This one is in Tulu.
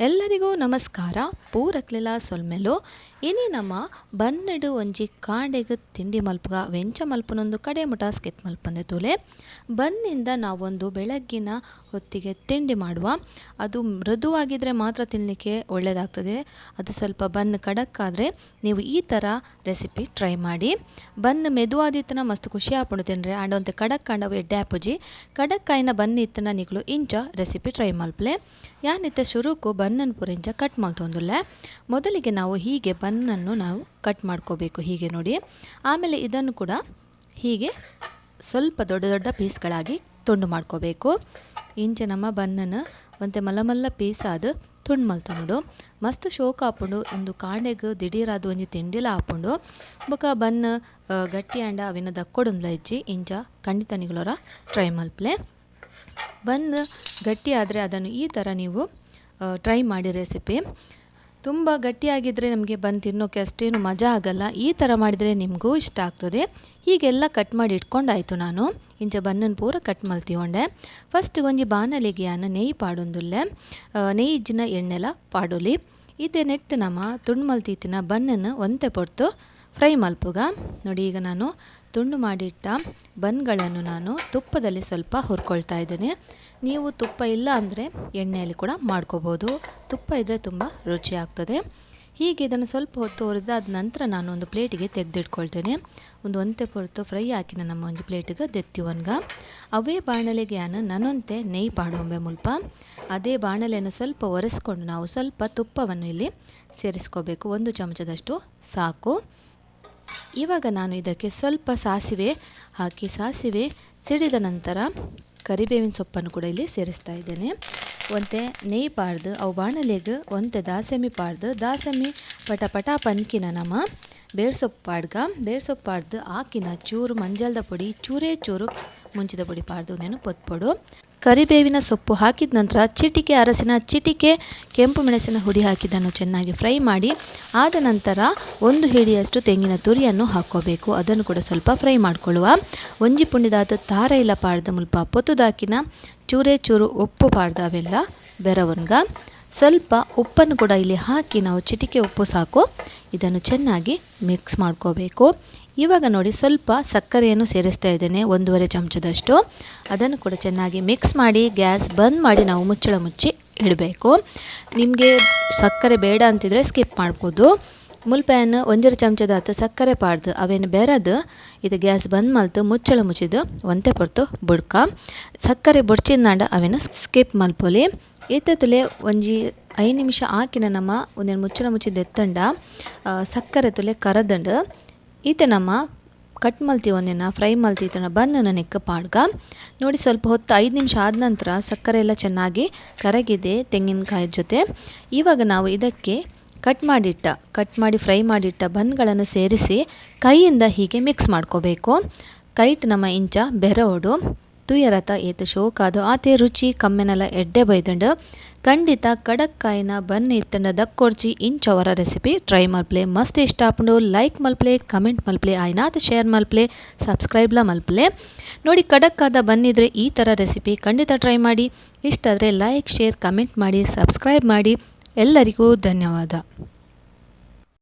ಎಲ್ಲರಿಗೂ ನಮಸ್ಕಾರ. ಪೂರಕ್ಲೆಲ ಸೊಲ್ಮೆಲು. ಇನಿ ನಮ್ಮ ಬನ್ನಡು ಒಂಜಿ ಕಾಂಡೆಗ್ ತಿಂಡಿ ಮಲ್ಪುಗ ವೆಂಚ ಮಲ್ಪುನೊಂದು ಕಡೆ ಮುಟ ಸ್ಕಿಪ್ ಮಲ್ಪಂದೆ ತೂಲೆ. ಬನ್ನಿಂದ ನಾವೊಂದು ಬೆಳಗ್ಗಿನ ಹೊತ್ತಿಗೆ ತಿಂಡಿ ಮಾಡುವ. ಅದು ಮೃದುವಾಗಿದ್ದರೆ ಮಾತ್ರ ತಿನ್ನಲಿಕ್ಕೆ ಒಳ್ಳೆಯದಾಗ್ತದೆ. ಅದು ಸ್ವಲ್ಪ ಬನ್ ಕಡಕ್ಕಾದರೆ ನೀವು ಈ ಥರ ರೆಸಿಪಿ ಟ್ರೈ ಮಾಡಿ. ಬನ್ ಮೆದುವಾದಿತ್ತನ ಮಸ್ತ್ ಖುಷಿ ಆಪುಂಡು ತಿನ್ರೆ. ಆಂಡ ಒಂತೆ ಕಡಕ್ಕಾಂಡ ಅವು ಎಡ್ಡೆ ಆಪುಜಿ. ಕಡಕ್ಕಾಯಿನ ಬನ್ ಇತ್ತನ ನಿಕುಲು ಇಂಚ ರೆಸಿಪಿ ಟ್ರೈ ಮಲ್ಪಲೆ. ಯಾನಿತ್ತೆ ಶುರುಕು ಬನ್ನನ್ನು ಪೂರ ಇಂಚ ಕಟ್ ಮಲ್ತೊಂದುಲ್ಲೆ. ಮೊದಲಿಗೆ ನಾವು ಹೀಗೆ ಬನ್ನನ್ನು ನಾವು ಕಟ್ ಮಾಡ್ಕೋಬೇಕು, ಹೀಗೆ ನೋಡಿ. ಆಮೇಲೆ ಇದನ್ನು ಕೂಡ ಹೀಗೆ ಸ್ವಲ್ಪ ದೊಡ್ಡ ದೊಡ್ಡ ಪೀಸ್ಗಳಾಗಿ ತುಂಡು ಮಾಡ್ಕೋಬೇಕು. ಇಂಚ ನಮ್ಮ ಬನ್ನನ್ನು ಒಂತೆ ಮಲ್ಲ ಮಲ್ಲ ಪೀಸ್ ಆದ್ ತುಂಡು ಮಲ್ತೊಂಡು ಮಸ್ತ್ ಶೋಕ್ ಆಪುಂಡು. ಒಂದು ಕಾಂಡೆಗ್ ದಿಢೀರಾದ್ ಒಂಜಿ ತಿಂಡಿಲ ಆಪುಂಡು. ಬೊಕ ಬನ್ ಗಟ್ಟಿ ಆಂಡ ಅವಿನ ದಕ್ಕೊಡುಂದ್ಲ ಇಜ್ಜಿ. ಇಂಚ ಖಂಡಿತ ನಿಗುಲೊರ ಟ್ರೈ ಮಲ್ಪಲೆ. ಬನ್ ಗಟ್ಟಿ ಆದರೆ ಅದನ್ನು ಈ ಥರ ನೀವು ಟ್ರೈ ಮಾಡಿ ರೆಸಿಪಿ. ತುಂಬ ಗಟ್ಟಿಯಾಗಿದ್ದರೆ ನಮಗೆ ಬನ್ ತಿನ್ನೋಕ್ಕೆ ಅಷ್ಟೇನು ಮಜಾ ಆಗಲ್ಲ. ಈ ಥರ ಮಾಡಿದರೆ ನಿಮಗೂ ಇಷ್ಟ ಆಗ್ತದೆ. ಹೀಗೆಲ್ಲ ಕಟ್ ಮಾಡಿ ಇಟ್ಕೊಂಡಾಯಿತು ನಾನು. ಇಂಚ ಬನ್ನನ್ನು ಪೂರ ಕಟ್ ಮಲ್ತಿಕೊಂಡೆ. ಫಸ್ಟ್ ಒಂಜಿ ಬಾಣಲೆಗೆ ಯಾನ್ ನೆಯ್ಯಿ ಪಾಡೊಂದುಲ್ಲೆ. ನೆಯ್ಯಿ ಇಜ್ಜಿನ ಎಣ್ಣೆಲ ಪಾಡೊಲಿ. ಇತ್ತೆ ನೆಟ್ ನಮ ತುಂಡು ಮಲ್ತಿತ್ತಿನ ಬನ್ನನ್ನು ಒಂತೆ ಪೊರ್ತು ಫ್ರೈ ಮಲ್ಪುಗ. ನೋಡಿ, ಈಗ ನಾನು ತುಂಡು ಮಾಡಿಟ್ಟ ಬನ್ಗಳನ್ನು ನಾನು ತುಪ್ಪದಲ್ಲಿ ಸ್ವಲ್ಪ ಹುರ್ಕೊಳ್ತಾ ಇದ್ದೇನೆ. ನೀವು ತುಪ್ಪ ಇಲ್ಲ ಅಂದರೆ ಎಣ್ಣೆಯಲ್ಲಿ ಕೂಡ ಮಾಡ್ಕೋಬೋದು. ತುಪ್ಪ ಇದ್ದರೆ ತುಂಬ ರುಚಿ ಆಗ್ತದೆ. ಹೀಗೆ ಇದನ್ನು ಸ್ವಲ್ಪ ಹೊತ್ತು ಹುರಿದಾದ ನಂತರ ನಾನು ಒಂದು ಪ್ಲೇಟಿಗೆ ತೆಗೆದಿಟ್ಕೊಳ್ತೇನೆ. ಒಂದು ಒಂತೆ ಹೊತ್ತು ಫ್ರೈ ಹಾಕಿನ ನಮ್ಮ ಒಂದು ಪ್ಲೇಟಿಗೆ ದೆತ್ತಿ ಒನ್ಗ. ಅವೇ ಬಾಣಲೆಗೆ ನಾನು ನನ್ನೊಂತೆ ನೆಯ್ಯಿ ಪಾಡೊಂಬೆ ಮುಲ್ಪ. ಅದೇ ಬಾಣಲೆಯನ್ನು ಸ್ವಲ್ಪ ಒರೆಸ್ಕೊಂಡು ನಾವು ಸ್ವಲ್ಪ ತುಪ್ಪವನ್ನು ಇಲ್ಲಿ ಸೇರಿಸ್ಕೋಬೇಕು. 1 ಚಮಚದಷ್ಟು ಸಾಕು. ಇವಾಗ ನಾನು ಇದಕ್ಕೆ ಸ್ವಲ್ಪ ಸಾಸಿವೆ ಹಾಕಿ, ಸಾಸಿವೆ ಸಿಡಿದ ನಂತರ ಕರಿಬೇವಿನ ಸೊಪ್ಪನ್ನು ಕೂಡ ಇಲ್ಲಿ ಸೇರಿಸ್ತಾ ಇದ್ದೇನೆ. ಒಂತೆ ನೆಯ್ಯಿ ಪಾಡ್ದು ಅವು ಬಾಣಲೆಗೆ ಒಂತೆ ದಾಸೆಮಿ ಪಾಡ್ದು, ದಾಸೆಮಿ ಪಟ ಪಟ ಪನ್ಕಿನ ನಮ್ಮ ಬೇರ್ಸೊಪ್ಪು ಪಾಡ್ಗ. ಬೇರ್ಸೊಪ್ಪು ಪಾಡ್ದು ಹಾಕಿನ ಚೂರು ಮಂಜಲ್ದ ಪುಡಿ, ಚೂರೇ ಚೂರು ಮುಂಚಿದ ಪುಡಿ ಪಾಡ್ದು ಒಂದೇನು ಪೊತ್ಪೊಡು. ಕರಿಬೇವಿನ ಸೊಪ್ಪು ಹಾಕಿದ ನಂತರ ಚಿಟಿಕೆ ಅರಸಿನ, ಚಿಟಿಕೆ ಕೆಂಪು ಮೆಣಸಿನ ಹುಡಿ ಹಾಕಿದ್ದನ್ನು ಚೆನ್ನಾಗಿ ಫ್ರೈ ಮಾಡಿ ಆದ ನಂತರ 1 ಹಿಡಿಯಷ್ಟು ತೆಂಗಿನ ತುರಿಯನ್ನು ಹಾಕ್ಕೋಬೇಕು. ಅದನ್ನು ಕೂಡ ಸ್ವಲ್ಪ ಫ್ರೈ ಮಾಡ್ಕೊಳ್ಳುವ. ಒಂಜಿ ಪುಂಡಿದಾದ ತಾರ ಇಲ್ಲ ಪಾಡ್ದ ಮುಲ್ಪ ಪೊತ್ತುದಾಕಿನ ಚೂರೇ ಚೂರು ಉಪ್ಪು ಪಾಡ್ದ ಅವೆಲ್ಲ ಬೆರವನ್ಗ. ಸ್ವಲ್ಪ ಉಪ್ಪನ್ನು ಕೂಡ ಇಲ್ಲಿ ಹಾಕಿ ನಾವು ಚಿಟಿಕೆ ಉಪ್ಪು ಸಾಕು. ಇದನ್ನು ಚೆನ್ನಾಗಿ ಮಿಕ್ಸ್ ಮಾಡ್ಕೋಬೇಕು. ಇವಾಗ ನೋಡಿ, ಸ್ವಲ್ಪ ಸಕ್ಕರೆಯನ್ನು ಸೇರಿಸ್ತಾ ಇದ್ದೇನೆ, 1.5 ಚಮಚದಷ್ಟು. ಅದನ್ನು ಕೂಡ ಚೆನ್ನಾಗಿ ಮಿಕ್ಸ್ ಮಾಡಿ ಗ್ಯಾಸ್ ಬಂದ್ ಮಾಡಿ ನಾವು ಮುಚ್ಚಳ ಮುಚ್ಚಿ ಇಡಬೇಕು. ನಿಮಗೆ ಸಕ್ಕರೆ ಬೇಡ ಅಂತಿದ್ರೆ ಸ್ಕಿಪ್ ಮಾಡ್ಬೋದು. ಮುಲ್ಪೆಯನ್ನು 1.5 ಚಮಚದ ಹತ್ತು ಸಕ್ಕರೆ ಪಾಡ್ದು ಅವೇನು ಬೆರದು ಇದು ಗ್ಯಾಸ್ ಬಂದ್ ಮಲ್ತು ಮುಚ್ಚಳ ಮುಚ್ಚಿದ್ದು ಒಂತೆ ಪೊರ್ತು ಬುಡ್ಕ. ಸಕ್ಕರೆ ಬೊಡ್ಚಿಂದಾಂಡ ಅವೇನು ಸ್ಕಿಪ್ ಮಲ್ಪೊಲಿ. ಇತ್ತೆ ತುಲೆ ಒಂಜಿ 5 ನಿಮಿಷ ಹಾಕಿನ ನಮ್ಮ ಒಂದೇನು ಮುಚ್ಚಳ ಮುಚ್ಚಿದ್ದು ಎತ್ತಂಡ ಸಕ್ಕರೆ ತುಲೆ ಕರದಂಡು. ಈತೆ ನಮ್ಮ ಕಟ್ ಮಲ್ತಿ ಒಂದಿನ ಫ್ರೈ ಮಲ್ತಿ ಈತನ ಬನ್ನನ್ನು ನೆಕ್ಕ ಪಾಡ್ಗ. ನೋಡಿ, ಸ್ವಲ್ಪ ಹೊತ್ತು 5 ನಿಮಿಷ ಆದ ನಂತರ ಸಕ್ಕರೆ ಎಲ್ಲ ಚೆನ್ನಾಗಿ ಕರಗಿದೆ ತೆಂಗಿನಕಾಯಿ ಜೊತೆ. ಇವಾಗ ನಾವು ಇದಕ್ಕೆ ಕಟ್ ಮಾಡಿ ಫ್ರೈ ಮಾಡಿಟ್ಟ ಬನ್ಗಳನ್ನು ಸೇರಿಸಿ ಕೈಯಿಂದ ಹೀಗೆ ಮಿಕ್ಸ್ ಮಾಡ್ಕೋಬೇಕು. ಕೈಟ್ ನಮ್ಮ ಇಂಚ ಬೆರವಡು ತುಯರತ ಏತು ಶೋಕಾದು ಆತೆ ರುಚಿ ಕಮ್ಮೆನೆಲ್ಲ ಎಡ್ಡೆ ಬೈದಂಡು. ಖಂಡಿತ ಕಡಕ್ಕಾಯಿನ ಬನ್ ಇತ್ತಂಡ ದಕ್ಕೊರ್ಚಿ ಇಂಚವರ ರೆಸಿಪಿ ಟ್ರೈ ಮಲ್ಪ್ಲೆ. ಮಸ್ತ್ ಇಷ್ಟ ಆಪುಂಡು. ಲೈಕ್ ಮಲ್ಪ್ಲೆ, ಕಮೆಂಟ್ ಮಲ್ಪ್ಲೆ, ಆಯ್ನಾತ್ ಶೇರ್ ಮಲ್ಪ್ಲೆ, ಸಬ್ಸ್ಕ್ರೈಬ್ಲ ಮಲ್ಪ್ಲೆ. ನೋಡಿ, ಕಡಕ್ಕಾದ ಬನ್ನಿದ್ರೆ ಈ ಥರ ರೆಸಿಪಿ ಖಂಡಿತ ಟ್ರೈ ಮಾಡಿ. ಇಷ್ಟ ಆದರೆ like, share, comment ಮಾಡಿ, ಸಬ್ಸ್ಕ್ರೈಬ್ ಮಾಡಿ. ಎಲ್ಲರಿಗೂ ಧನ್ಯವಾದ.